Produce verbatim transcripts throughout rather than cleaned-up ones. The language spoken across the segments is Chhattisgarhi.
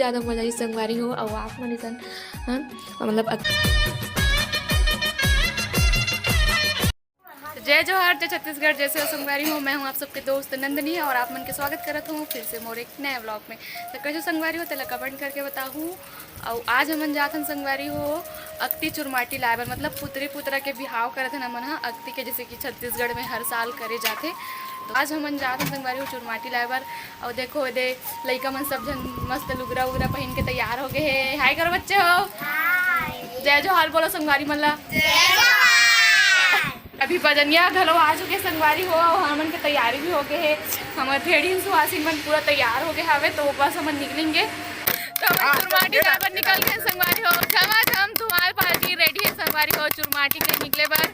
ज़्यादा मजा ही संगवारी हो। और आप मन इसन, हाँ, मतलब अक- जय जोहार, जय छत्तीसगढ़, जय सेवा संगवारी हो। मैं हूँ आप सबके दोस्त नंदनी और आप मन के स्वागत करत हूँ फिर से मोर एक नए व्लॉग में। तो कैसे संगवारी हो, तेला कमेंट करके बताहू। और आज हमन जात हन संगवारी हो अक्ती चुरमाटी लाए बर, मतलब पुतरी पुतरा के बिहाव करत हन हमन ह अक्ती के, जैसे कि छत्तीसगढ़ में हर साल करे जाथे। तो आज हमन जात हन संगवारी हो चुरमाटी लाए बर। और देखो, दे लइका मन सब झन मस्त लुगरा उगरा पहन के तैयार हो गए हे। हाय करो बच्चे हो। जय जोहार बोलो संगवारी मन ला। अभी बजनिया घलो आ चुके संगवारी हो, और हमन के तैयारी भी हो गए हे। हमर ढेढ़िन सुहासिन मन पूरा तैयार हो गए हवे, तो बस हमन निकलेंगे। तो हमन चुरमाटी जाए बर निकल गए संगवारी हो। धमाधम धुमाल पार्टी रेडी है संगवारी हो चुरमाटी के निकले बर।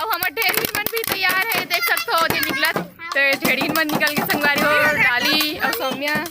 और हमर ढेढ़िन मन भी तैयार है, देख सकते हो, ओदे निकलत। तो ढेढ़िन मन निकल के संगवारी हो, डाली और सौम्या।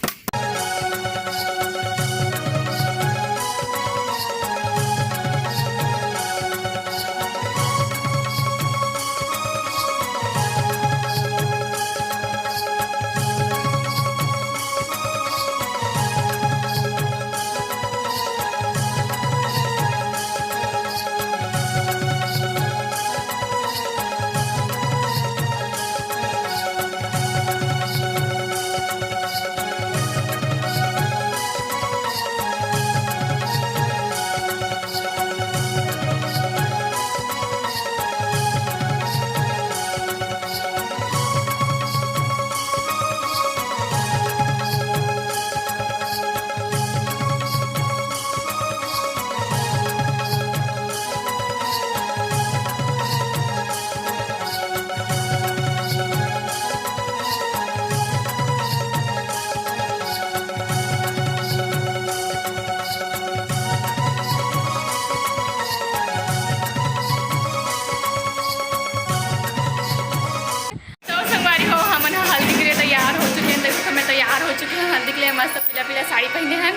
तो संगवारी हो, हमन ह हल्दी के लिए तैयार हो चुके हैं। देखो, मैं तैयार हो चुकी हूँ हल्दी के लिए, मस्त पीला पीला साड़ी पहने हैं।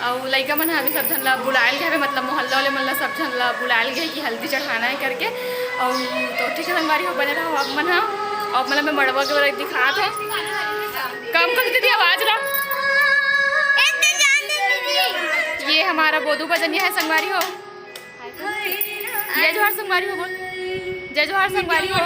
और लइका मन ह अभी सब झन ला बुलायल गए हवे, मतलब मोहल्ला वाले मन ला सब झन ला बुलायल गए कि हल्दी चढ़ाना है करके। और तो ठीक है संगवारी हो, बने रहो आप मन ह। और मतलब मैं मड़वा के वाला दिखात है, कम कर दीदी आवाज ला। ये हमारा बोदू बजनिया है संगवारी हो। जय जोहार संगवारी हो, बोल। जय जोहार संगवारी हो।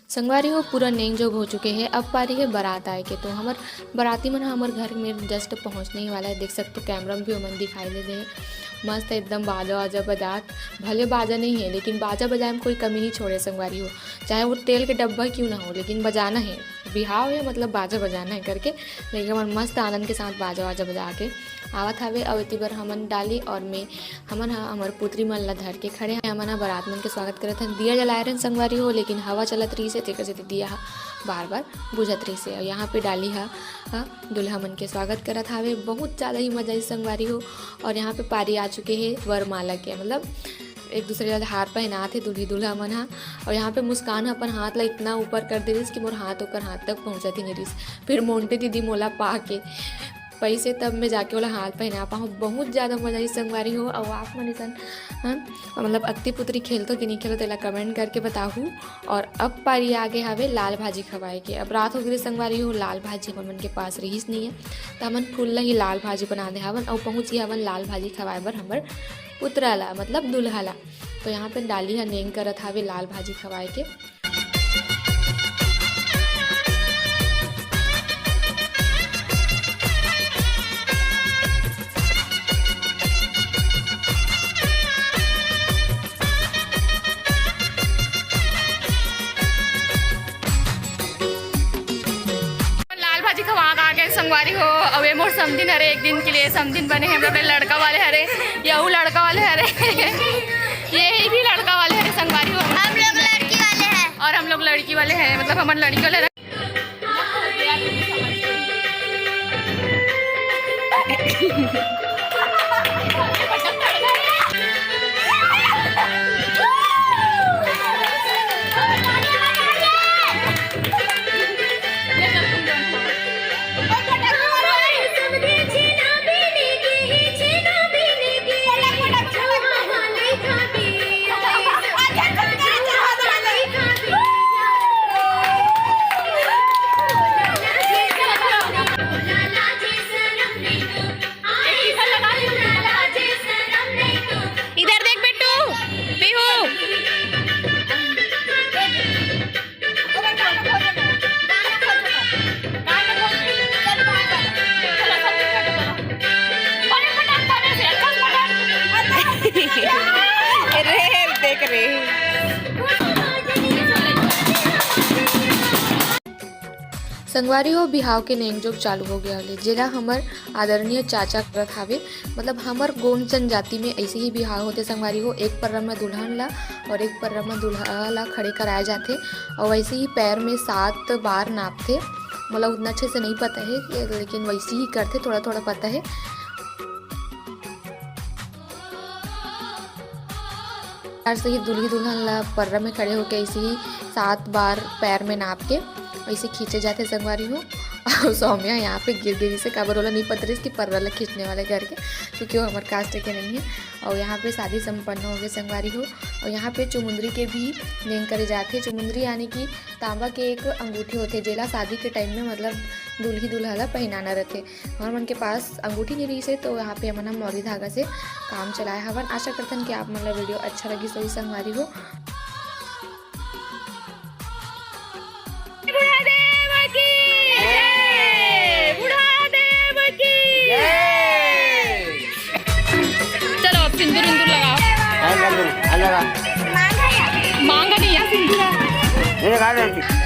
संगवारी हो, पूरा नेंग जोग हो चुके हे। अब पारी हे बारात आए के। तो हमर बाराती मन ह हमर घर में just पहुँचने ही वाला है। देख सकते हो, कैमरा में भी ओमन दिखाई दे रहे। मस्त एकदम बाजा वाजा बजात, भले बाजा नहीं है लेकिन बाजा बजाए में कोई कमी नहीं छोड़े संगवारी हो, चाहे वो तेल के डब्बा क्यों ना हो, लेकिन बजाना है। बिहाव है, मतलब बाजा बजाना है करके लइका मन मस्त आनंद के साथ बाजा वाजा बजा के आवत हवे, अउ एती बर हमन डाली और में हमन ह हमर पुतरी मन ला धर के खड़े हन। हमन ह बारात मन के स्वागत करत हन, दिया जलाए रहन संगवारी हो, लेकिन हवा चलत रहिस हे, तेकर सेती दिया ह बार-बार बुझत रहिस हे। अउ यहाँ पे डाली ह, ह दूल्हा मन के स्वागत करत हावे। बहुत ज़्यादा ही मजा आई संगवारी हो। और यहाँ पे पारी आ चुके हे वरमाला के, मतलब एक दूसरे ला हार पहनात हे दूल्ही दूल्हा मन ह। और यहाँ पे मुस्कान ह अपन हाथ ला इतना ऊपर कर दे रहिस कि मोर हाथ ओकर हाथ तक पहुँचत ही नहीं रहिस। फिर मोंटी दीदी मोला पा के पइसे तब मैं जाके ओला हार पहना पाहूँ। बहुत ज़्यादा मजा आई संगवारी हो। और आप मन अइसन, हाँ, मतलब अक्ती पुतरी खेलथो कि नहीं खेलथो, तेला comment करके बताहू। और अब पारी आगे हवे लाल भाजी खवाए के। अब रात हो गे संगवारी हो, लाल भाजी हमन मन के पास रहिस नहीं है, त हमन फूल ला ही लाल भाजी बना दे हवन और पहुँच गए हवन लाल भाजी खवाए बर हमर पुतरा ला, मतलब दूल्हा ला। तो यहाँ पे डाली ह नेंग करत हावे लाल भाजी खवाए के। लाल भाजी खवा के आ गए संगवारी हो। अब ये मोर समधिन हरे, एक दिन के लिए समधिन बने हैं, मतलब लड़का वाले हरे, यहू लड़का वाले हरे, ये भी लड़का वाले हरे संगवारी हो। हम लोग लड़की वाले हैं। और हम लोग लड़की वाले हैं, मतलब हमन लड़की वाले हरे। इधर देख बिट्टू, पीहू। रे, देख रे। संगवारी हो, बिहाव के नेंगजोग चालू हो गया हले, जेला हमर आदरणीय चाचा करत हावे। मतलब हमर गोंड जनजाति में ऐसे ही बिहाव होथे संगवारी हो, एक पर्रा में दुल्हन ला और एक पर्रा में दूल्हा ला खड़े कराए जाथे और वैसे ही पैर में सात बार नापथे। मोला उतना अच्छे से नहीं पता है, लेकिन वैसे ही करथे, थोड़ा थोड़ा पता है। ऐसे ही दूल्ही दुल्हन ला पर्रा में खड़े होके ऐसे ही सात बार पैर में नाप के ऐसे खींचे जाथे संगवारी हो। और सौम्या यहाँ पे गिर गे रिहिसे, काबर ओला नहीं पता रहिस कि पर्रा ला खींचने वाले करके, क्योंकि वो हमर caste के नहीं है। और यहाँ पे शादी संपन्न हो गए संगवारी हो। और यहाँ पे चुमुंदरी के भी नेंग करे जाथे। चुमुंदरी यानी कि तांबा के एक अंगूठी होथे, जेला शादी के time में मतलब दूल्ही दूल्हा ला पहनाना रहथे। हमर मन के पास अंगूठी नहीं रहिसे, तो यहाँ पे हमन ह मौली धागा से काम चलाए हवन। आशा करथन कि आप मन ला video अच्छा लगिस होही संगवारी हो। बूढ़ा देव की जय। बूढ़ा देव की जय। चलो, अब सिंदूर विंदूर लगाओ। हाँ, लगा, लगा। मांगा नहीं यार सिंदूर। ये लगा दे।